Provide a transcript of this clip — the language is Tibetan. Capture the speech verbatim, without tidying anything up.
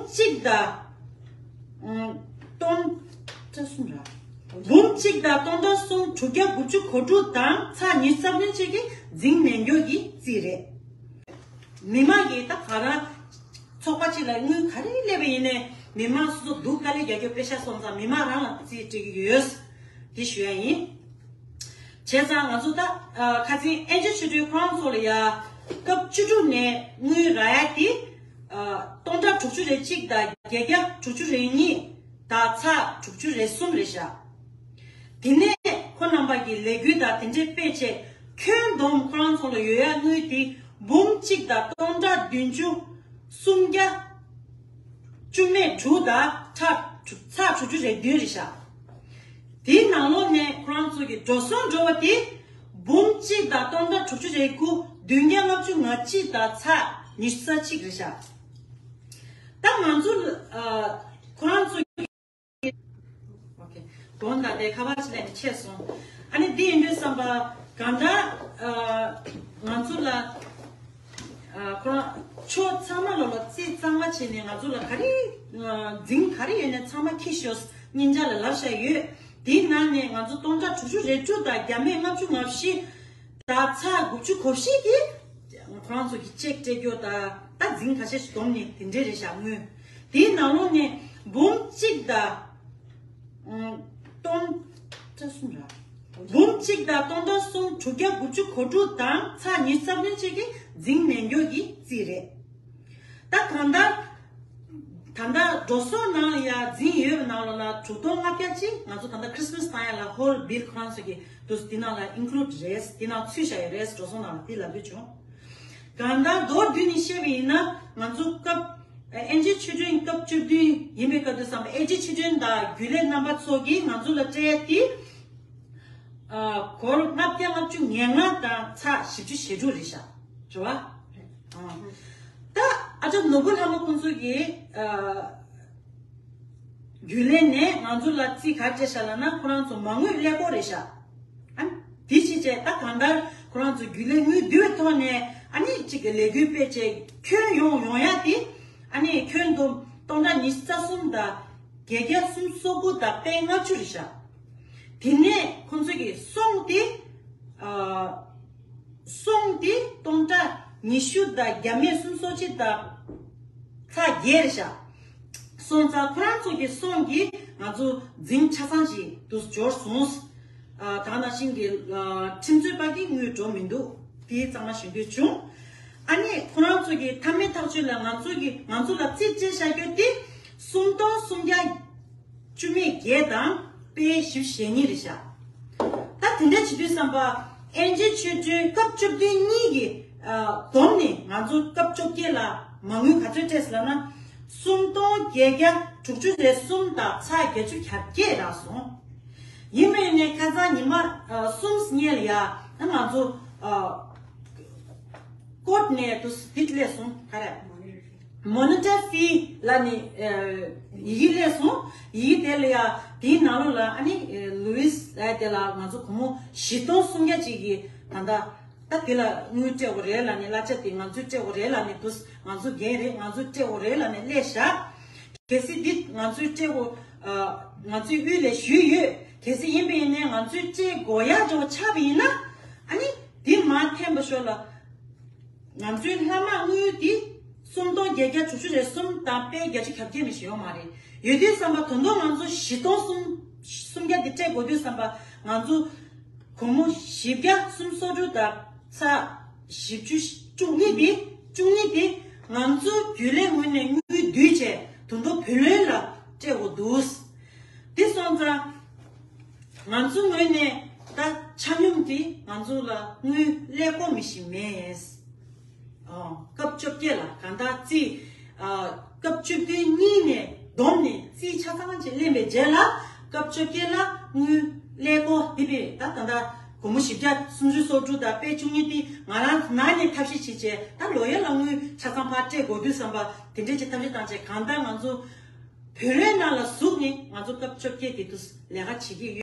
གཅིག་དང་། ཨང་། སྟོང་། ཕྲག་གསུམ་ར། འབུམ་གཅིག་དང་སྟོང་ཕྲག་གསུམ་དྲུག་བརྒྱ་དགུ་བཅུ་གོ་དྲུག་དང་ཚེག་ཉི་ཤུ་རྩ་བདུན་ཅིག་གིས་རྫིང་ནན་སྐྱོར་གྱི་རྩིས་རེད། མི་མང་གིས་ད་ག་རང་ཚོགས་པ་གཅིག་ལ་དངུལ་ག་རེ་སླེབས་པ་ཡིན་ནའི་མི་མང་སོ་སོ་སྡུག་དཀའ་ལས་རྒྱག་རྒྱུ་པེ་ཤ་སོང་ཙང་མི་མང་རང་ལ་རྩིས་སྤྲད་ཀྱི་ཡོད། དེ་ཞུ་ཡ་ཡིན། བྱས་ཙང་ང་ཚོ་ད་ཨ་ཁ་སང་ཨེན་ཇི་ཆོས་སྒྲོན་ཁོ་རང་ཚོ་ལ་ཡ་སྐབས་བཅུ་དྲུག་ནས་དངུལ་རག་ཡ་དེ་ཨ་སྟོང་ཕྲག་དྲུག་ཅུ་རེ་གཅིག་དང་བརྒྱད་བརྒྱ་དྲུག་ཅུ་རེ་གཉིས་དང་ཚེག་དྲུག་ཅུ་རེ་གསུམ་རེད་ཤག་དེ་ནས་ཁོ་རྣམ་པ་གི་ལས་འགུལ་དང་དེ་འདྲའི་སྤེལ་བྱས་ཁྱོན་བསྡོམས་ཁོ་རང་ཚོ་ལ་ཡོད་ཡ་དངུལ་དེ་འབུམ་གཅིག་དང་སྟོང་ཕྲག་བདུན་ཅུ་སུམ་བརྒྱ་བཅུ་མེད་དྲུག་དང་ཚེག་དྲུག་ཚེག་དྲུག་ཅུ་རེ་བདུན་རེད་ཤག་དེའི་ནང་ལོགས་ནས་ཁོ་རང་ཚོ་གི་འགྲོ་སོང་འགྲོ་བ་དེ་འབུམ་གཅིག་དང་སྟོང་ཕྲག་དྲུག་ཅུ་རེ་དགུ་བདུན་བརྒྱ་ལྔ་བཅུ་ང་གཅིག་དང་ཚེག་ཉི་ཤུ་རྩ་གཅིག་རེད་ཤག་ད་ང་ཚོ་ཨ་ཁོ་རང་ཚོ་གི་ཨོ་ཁེ། དགོངས་དག་དེ་ཁ་པར་ཞིག་ལས་ནས་ཆད་སོང་། ཨ་ནི་འདི་ཡིན་དུས་བསམ་པ་གང་ལྟར་ཨ་ང་ཚོ་ལ་ཨ་ཁོ་རང་ཕྱོགས་ཚང་མ་ལོ་ལ་རྩིས་གཙང་མ་བྱས་ནས་ང་ཚོ་ལ་ག་རེ་ཨ་རྫིང་ག་རེ་ཡོད་ནས་ཚང་མ་འཁྱེར་ཤོག་སྙིང་རྗེ་ལ་ལབ་བཞག་ཡོད། དེའི་ནང་ནས་ང་ཚོ་སྟོང་ཕྲག་དྲུག་ཅུ་རེ་དྲུག་དང་བརྒྱ་མེད་ལྔ་བཅུ་ང་བཞི་དང་ཚེག་དགུ་བཅུ་གོ་བཞི་གིས་ཁོ་རང་ཚོ་གི་ཅེག་སྤྲད་རྒྱུ་དང་ད་རྫིང་ཁ་ཤས་ཤིག་བསྡོམས་ནས་དེ་འདྲས་རེད་བཞག་དངུལ། དེའི་ནང་ལོགས་ནས་འབུམ་གཅིག་དང་སྟོང་ཕྲག་གསུམ་ར། འབུམ་གཅིག་དང་སྟོང་ཕྲག་གསུམ་དྲུག་བརྒྱ་དགུ་བཅུ་གོ་དྲུག་དང་ཚེག་ཉི་ཤུ་རྩ་བདུན་ཅིག་གིས་རྫིང་ནན་སྐྱོར་གྱི་རྩིས་རེད། ད་གང་ལྟར་ད་ལྟ་འགྲོ་སོང་ནང་ལ་ཡ་རྫིང་ཡོད་པའི་ནང་ལོགས་ལ་དྲུག་སྟོང་ལྔ་བརྒྱ་ཅིག་ང་ཚོ་ད་ལྟ་ཁྲི་སི་མ་སི་བཏང་ཡ་ལ་ཧོལ་བིལ་ཁོ་རང་ཚོ་གི་དུས་དེ་ནང་ལ་ཨིན་ཀླུ་ཌི་རེད། དེ་ནང་ཚུད་བཞག་ཡོད་རེད། འགྲོ་སོང་ནང་ལ་དེ་ལབ་དུས་བྱུང་། གང་ལྟར་མདོར་བསྡུས་ནས་བཤད་པ་ཡིན་ན་ང་ཚོ་སྐབས་ཨེན་ཇི་ཆོས་སྒྲོན་སྐབས་བཅུ་བདུན་ཡིན་པའི་སྐབས་དུས་ཙམ་པ་ཨེན་ཇི་ཆོས་སྒྲོན་དང་རྒྱུན་ལས་རྣམ་པ་ཚོ་གིས་ང་ཚོ་ལ་སྤྲད་ཡ་དེ་ཨ་སྒོར་ལྔ་བརྒྱ་ལྔ་བཅུ་ང་ལྔ་དང་ཚེག་བཞི་བཅུ་ཞེ་དྲུག་རེད་ཤག་རེད་བ། ཨ་ད་ཨ་ཅག་ནོར་བུ་ལྷ་མོ་ཁོང་ཚོ་གིས་ཨ་རྒྱུན་ལས་ནས་ང་ཚོ་ལ་རྩིས་ག་རེ་སྤྲད་ཤག་ལབ་ན་ཁོ་རང་ཚོ་མ་དངུལ་ཀླད་ཀོར་རེད་ཤག་ཨ་ནི་དེ་བྱས་བྱས་ད་གང་ལྟར་ཁོ་རང་ཚོ་རྒྱུན་ལས་དངུལ་བསྡུ་བའི་ཐོག་ནས་ཨ་ནི་གཅིག་གི་ལས་འགུལ་སྤེལ་བྱས་ཁྱོན་ཡོངས་ཡོང་ཡ་དེ་ཨ་ནི་ཁྱོན་བསྡོམས་སྟོང་ཕྲག་ཉི་ཤུ་རྩ་གསུམ་དང་བརྒྱད་བརྒྱ་སུམ་ཅུ་སོ་དགུ་དང་པད་ལྔ་བཅུ་རེད་ཤག་དེ་ནས་ཁོང་ཚོ་གི་སོང་དེ་ཨ་སོང་དེ་སྟོང་ཕྲག་ཉི་ཤུ་དང་བརྒྱ་མེད་སུམ་ཅུ་སོ་གཅིག་དང་ཚེག་བརྒྱད་རེད་ཤག་སོང་ཙང་ཁོ་རང་ཚོ་གི་སོང་གིས་ང་ཚོ་རྫིང་ཆ་ཚང་ཞིག་ཏུ་འབྱོར་སོང་། ཨ་ད་ནང་བཞིན་གྱི་ཨ་ཁྲིམས་རྩོད་པ་གི་དངུལ་འགྲོ་མི་འདུག་དེ་གཙང་མ་ཞུ་འདོད་བྱུང་། ཨ་ནི་ཁོ་རང་ཚོ་གི་མཐའ་མའི་ཐག་གཅོད་ལ་ང་ཚོ་གི་ང་ཚོ་ལ་རྩིས་སྤྲད་བཞག་རྒྱུ་དེ་སུམ་སྟོང་སུམ་བརྒྱ་བཅུ་མེད་བརྒྱད་དང་པད་བཞི་བཅུ་ཞེ་གཉིས་རེད་ཤག་ད་དེ་འདྲ་བྱེད་དུས་ཙམ་པ་ཨེན་ཇི་ཆོས་སྒྲོན་སྐབས་བཅུ་བདུན་གཉིས་ཀྱི་ཨ་བསྡོམས་ནས་ང་ཚོ་སྐབས་བཅོ་བརྒྱད་ལ་མ་དངུལ་ག་ཚོད་སྤྲད་སོང་ལབ་ན་སུམ་སྟོང་བརྒྱད་བརྒྱ་དྲུག་ཅུ་རེ་གསུམ་དང་ཚེག་བརྒྱད་ཅུ་གྱ་བརྒྱད་རག་སོང་། ཡིན་པས་ནས་ཁ་སང་ཉི་མ་ཨ་གསུམ་སྔོན་ལ་ཡ་ང་ཚོ་ཨ་ཀོརཊ་ནས་དུ་སི་ཕིཊ་སླེབས་སོང་ག་རེ། མོ་ནི་ཊར་ཕི་ལ་ནི་ཡི་གེ་སླེབས་སོང་། ཡི་གེ་དེ་ལ་ཡ་དེའི་ནང་ལོགས་ལ་ཨ་ནི་ལུའིས་ལ་དེ་ལ་ང་ཚོ་སྒོར་མོ་བཞི་སྟོང་སུམ་བརྒྱ་ཅིག་གི་ད་ལྟ་ད་དེ་ལ་དངུལ་སྤྲད་དགོས་རེད་ལབ་ནས་གླ་ཆ་དེ་ང་ཚོས་སྤྲད་དགོས་རེད་ལབ་ནས་དུས་ང་ཚོ་འགན་རེད་ང་ཚོས་སྤྲད་དགོས་རེད་ལབ་ནས་སླེབས་བཞག་གལ་སྲིད་འདི་ང་ཚོས་སྤྲད་དགོས་ང་ཚོའི་དབུས་ལས་ཞུས་ཡོད། གལ་སྲིད་ཡིན་པ་ཡིན་ནའི་ང་ཚོས་སྤྲད་དགོས་ཡག་འདྲ་བོ་ཆགས་པ་ཡིན་ན་ཨ་ནི་འདི་མར་འཐེན་པ་ཤོག་ལ། ང་ཚོའི་ལྷག་མ་དངུལ་འདི་སུམ་སྟོང་བརྒྱད་བརྒྱ་དྲུག་ཅུ་རེ་གསུམ་དང་པད་བརྒྱད་ཅུ་གྱ་བརྒྱད་མི་ཞིག་ཡོད་མ་རེད། ཡོད་དུས་ཙམ་པ་ད་དུང་ང་ཚོ་བཞི་སྟོང་སུམ་སུམ་བརྒྱ་འདི་སྤྲད་དགོས་དུས་ཙམ་པ་ང་ཚོ་སྒོར་མོ་བཞི་བརྒྱ་སུམ་ཅུ་སོ་དྲུག་དང་ཚེག་བཞི་བཅུ་བཅུ་གཉིས་འདི་བཅུ་གཉིས་འདི་ང་ཚོ་རྒྱུན་ལས་ངོས་ནས་དངུལ་བསྡུས་བྱས་ད་དུང་བུ་ལོན་ལ་སྤྲད་དགོས་འདུག་དེ་སོང་ཙང་ང་ཚོ་ངོས་ནས་ད་ཆ་སྙོམས་དེ་ང་ཚོ་ལ་དངུལ་ཀླད་ཀོར་མི་ཞིག་མེད། ཨོ། སྐབས་བཅོ་བརྒྱད་ལ་གང་ལྟར་རྩིས། ཨ། སྐབས་བཅུ་བདུན་གཉིས་ནས་བསྡོམས་ནས་རྩིས་ཆ་ཚང་ཅིག་ལེན་པའི་རྗེས་ལ་སྐབས་བཅོ་བརྒྱད་ལ་དངུལ་ཀླད་ཀོར་འདི་པས་ད་ད་ལྟ་སྒོར་མོ་བཞི་བརྒྱ་སུམ་ཅུ་སོ་དྲུག་དང་པད་བཅུ་གཉིས་དེ་ང་རང་ནང་ནས་ཐབས་ཤེས་བྱེད་བྱས་ད་ལོ་ཡར་ལ་དངུལ་ཆ་ཚང་ཕར་སྤྲད་དགོས་དུས་བསམ་པ་དེ་འདྲས་ཀྱི་ཐབས་ཤེས་བཏང་བྱས་གང་ལྟར་ང་ཚོ་བུ་ལོན་ནང་ལ་ཟུག་ནས་ང་ཚོ་སྐབས་བཅོ་བརྒྱད་དེ་དུས་ལས་ཀ་བྱེད་ཀྱི་ཡོད།